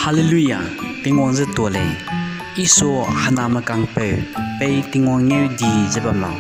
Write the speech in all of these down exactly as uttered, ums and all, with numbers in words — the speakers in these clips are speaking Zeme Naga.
Hallelujah, Tingwang ze tuâ lei. Isu hena mekangpeu, pei Tingwang ngeu di ze bam lau.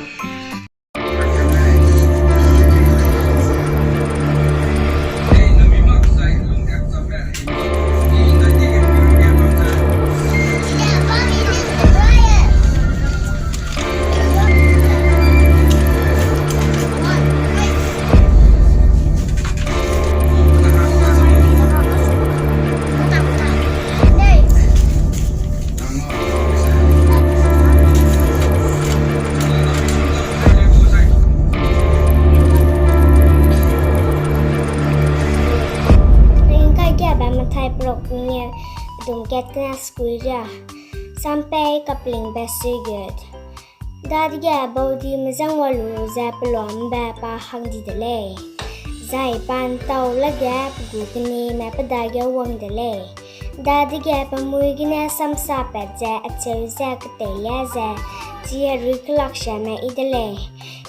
Ringkai ge ba Mathai prok nge, dum kat kena skui ria. Sampei kaplingbe suigut. Dadege baudime zangwa lu ze peluambe pa hang di de lei. Zai pa ntau lage pe gu kenime pe dage wang de lei. Dadege pe mui gene samsa pat ze acheu ze keteilia ze, chi herui kelaksiame yi de lei.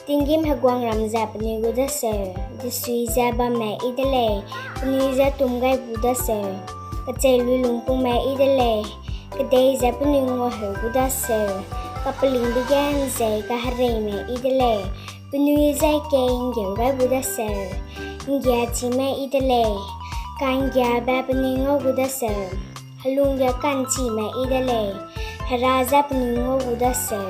Tinggîm heguangram ze penui gu daseu, desui ze bamme yi de lei, penui je tum gai bu daseu. Kecheiluilungpungme yi de lei, kedei ze penui nguaheu gu daseu. Kapelingbe ge ’nzei kahereime yi de lei, penui je kei ’nggeu gai bu daseu. ’Nggiachime yi de lei, ka'nggiabe penui ngau gu daseu. Helung ge ka'nchime yi de lei, Hera je penui ngau gu daseu.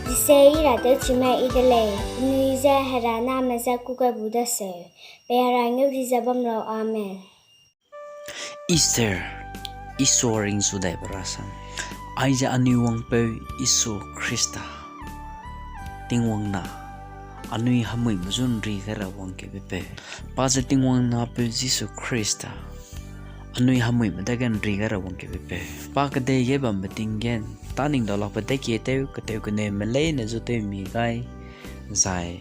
Disei ra tewchime yi de lei, penui je Hera name je kû gai bu daseu. Pei Hera ngeu di ze bam lau. Amen. Easter, Isu ringsu daibe rasam. Aize anui wangpeu Isu Khrista, Tingwang na, anui hemuime zu ’nri gai ra wangkeube peu. Pa ze Tingwang napeu Jisu Khrista, anui hemuime dage ’nri gai ra wangkeube peu. Pa kedei ge bambe ting ge, tâ ning dau lakbe daikie tew, ketew keneume leine zu tewmi gai, zai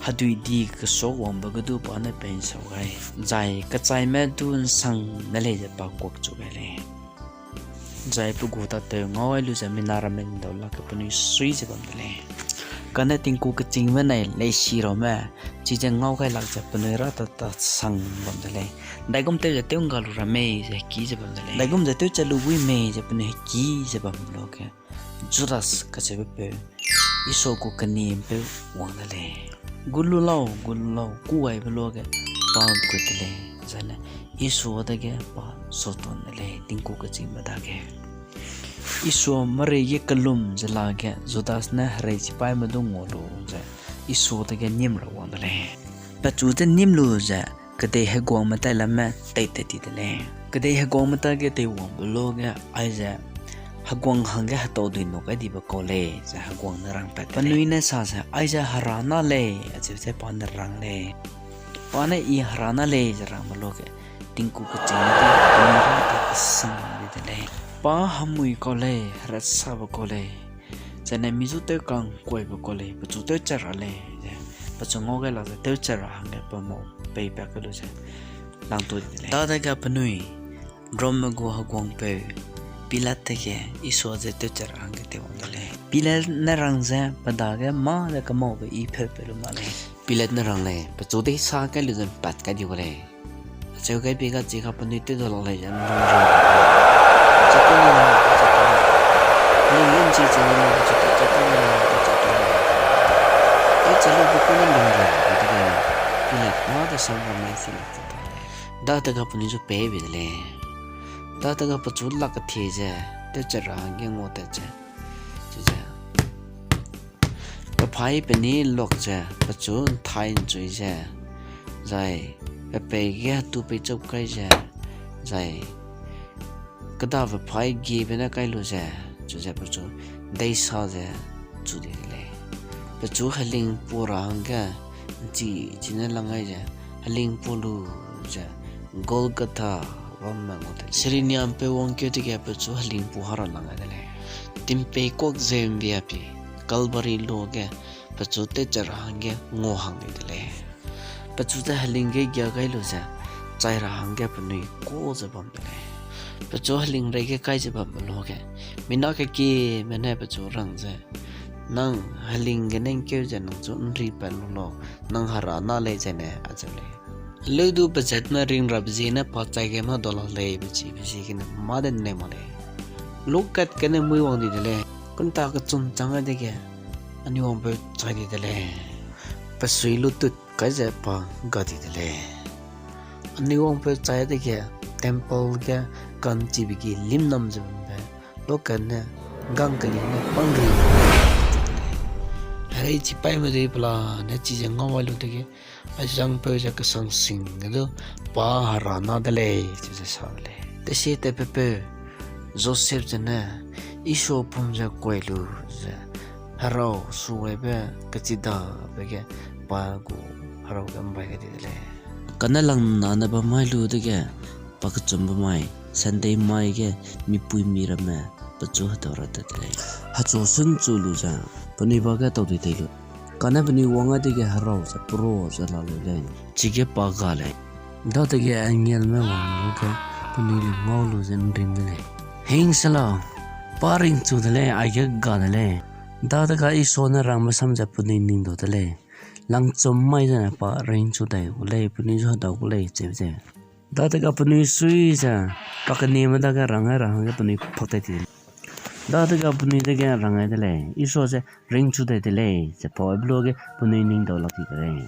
hedui di kesuak wangbe ge du pa ne pei'nsau gai, zai kechaime du ’nsang ne lei ze pa kuakchu gai lei. Zai pe gu tatew ngau gai lu ze mina ramme ’ndau lakge penui sui ze bam de lei. Kane tingku kechîngme nai leisi rame, chize ngau gai lak ze penui ra ta ta sang bam de lei. ’Ndaigum tew ze tew ’ngga lu ra mei ze hekî ze bam de lei. ’Ndaigum ze tewchat lu gui mei ze penui hekî ze bam luage, Judas kacheube peu, Isu gu kenimpeu wang de lei. Gu lu lau, gu lu lau, kû gaibe luage pa gut de lei, zai ne Isu dage pa suton de lei, tingku kechîngme dage. Isu merei ge kelum ze lage, Judas ne herei chipaîme du ngua lu ze, Isu dage nîm ra wang de lei. Pechu je nîm lu ze, kedei heguangme tailamme teitat ti de lei. Kedei heguangme tage teiwangbe luage, aize heguang hangge hetau dui nu gai dibe kau lei, ze heguang ne rangpat de lei. Penui ne sa ze, aize Hera na lei, acheu ze pa ne rang lei. Pa ne I Hera na lei ze rangbe luage, tingku kechîngme de, penui ra ta kesang di de lei. Pa hemui kau lei, heratsabe kau lei. Zai ne mi zu tewkang kuaibe kau lei, pechu tewchat ra lei, ze, pechu ngau gai lak ze tewchat ra hangge pe mau peipat kai lu ze, langtu di de lei. Dadege penui, Romme gu heguangpeu, Pilat dege, Isu ze tewchat ra hangge teiwang de lei. Pilat ne rang ze, pe dage mâ de kemaube I pheu pe lu mak lei. Pilat ne rang lei, pechu deisa kai lu ze ’mpat kai di gu lei. Acheu gai pie ga chi ga penui tew da lak lei ze ’nlung ria. Pechu tew ni la, pechu tew ni la. Ning ge ’nchi che ni la, pechu tew, pechu tew ni la, pechu tew ni la. Tewchat lu pe ku ne ’nlung ria, pe dege, Pilat mâ de sam ramme si lak ze ta lei. Dadege penui zu pei bei de lei. Dadege pechu lak kethie ze, tewchat ra hangge nguatat ze, chize, pe phaî pe ni luak ze, pechu ’nthai ’nchui ze, zai, pe pei ge hetu peichap kai ze, zai, kêdabe phaî giebe ne kai lu ze, chize pechu deisa ze chu di de lei. Pechu helingpu ra hangge ’nchi chine lang gai ze, helingpu lu ze, Golgotha bamme ngau de lei. Siriniampeu wangkeu dege pechu helingpu hera lang gai de lei. Timpei kuak ze ’mbia pi, Kalbari lu ge pechu tewchat ra hangge ngua hang di de lei. Pechu ze heling ge gia gai lu ze, chai ra hangge penui kau ze bam de lei. Pechu heling reige kai ze bambe luage, mina kekieme ne pechu rang ze, nang heling gene ’ngkeu ze nang chu ’nripat lu lau, nang Hera na lei zene, acheu lei. Leu du pezatme ring rabe ziegene pa chai gai ma dau lak lei be chibe ziegene mâ de nneu mak lei. Lukat gene mui wang di de lei. Kunta kechum chang ai dege, anui wangpeu chai di de lei. Pe sui lutut kai ze pa ga di de lei. Anui wangpeu chai dege, temple ge ka'nchibe gi limnam ze bambe, lukat ne, gangkeli ne pangri. Herei chipaîme dui pelane chize ngau ai lu dege, azangpeu ze kesang sing ge du pa hera na de lei, chize sa de lei. Tesietewpepeu Joseph zene Isua pum ze kuai lu ze, herau suaibe kechidabe ge pa gu herau ge mbai gai di de lei. Kane langna ne bam mai lu dege, pa kechumbe mai, Sunday mai ge mipuimi ramme pechu hedau ra tat de lei. Hechu sunchu lu ze, penui ba ge tau di tei lu. Kane penui wang ai dege herau ze, pera ze la lu lei. Chige pa ga lei. Dadege angelme wang lu ge, penui le ngau lu ze ’nrim de lei. Hing se lau, pa ringchu de lei, aige ga de lei. Dadege Isua ne rangbe sam ze penui ning dau de lei. Langchum mai zene pa ringchu dai gu lei, penui zu hedau gu lei, cheu ze. Dadege penui sui ze, pa kenieme dage rang ai ra hangge penui pak tai ti de lei. Dadege penui dege rang ai de lei, Isua ze ringchu dai de lei, ze pau aibe luage penui ning dau lak ti de lei.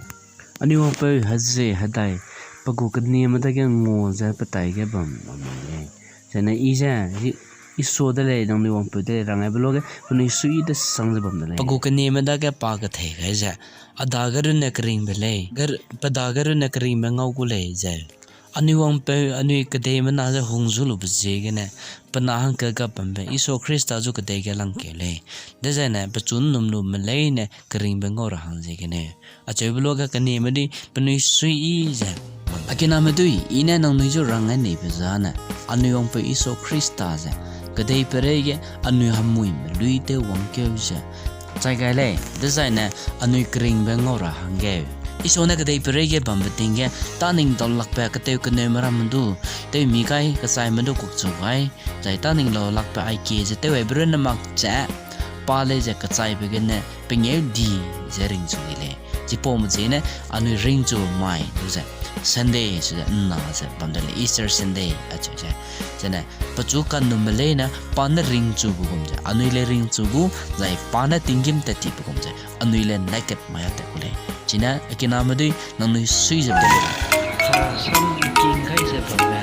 Anui wangpeu hezie hedai, pe gu kenieme dage ngua ze pe tai ge bam bam de lei. Zene I ze, I, Isua de lei, nangnui wangpeu de lei, rang aibe luage penui sui desang ze bam de lei. Pe gu kenieme dage pa kethei gai ze, a dage runne keringbe lei, pe dage runne keringbe ngau gu lei, zeu. Anui wangpeu, anui kedeimena ze hung zu lube ziegene, pe na hangke gap bambe, Isua Khrista zu kedei ge langkeu lei. Dezaine, pechu ’nnum lume leine keringbe ngau ra hang ziegene. Acheube luage kenieme dui penui suiyi ze. Akiname dui, I ne nangnui zu rang ai neibe zane, anui wangpeu Isua Khrista ze, kedei pereige anui hemuime luî tew wangkeu ze chai gai lei, dezaine anui keringbe ngau ra hangge. Isua ne kedei pereige bambe ting ge, tâningdaulakbe ketew keneume ramme du, tewmi gai, kechaime du kukchu gai, zai tâningdaulakbe aikie ze tew aibe runne mak ze, pa lei ze kechaibe gene pengêudi ze ringchu di lei. Chipaume ziegene anui ringchu mai du ze, Sunday su ze ’nna ze bam de lei, Easter Sunday acheu ze. Zene, pechu kanumme leine pa ne ringchube gum ze, anui lei ringchu gu, zai pa ne tinggîm tat tibe gum ze, anui lei naked mai a tat gu lei. Chine, akiname dui, nangnui sui ze bam de lei. Hera sam ’ngking gai ze bambe,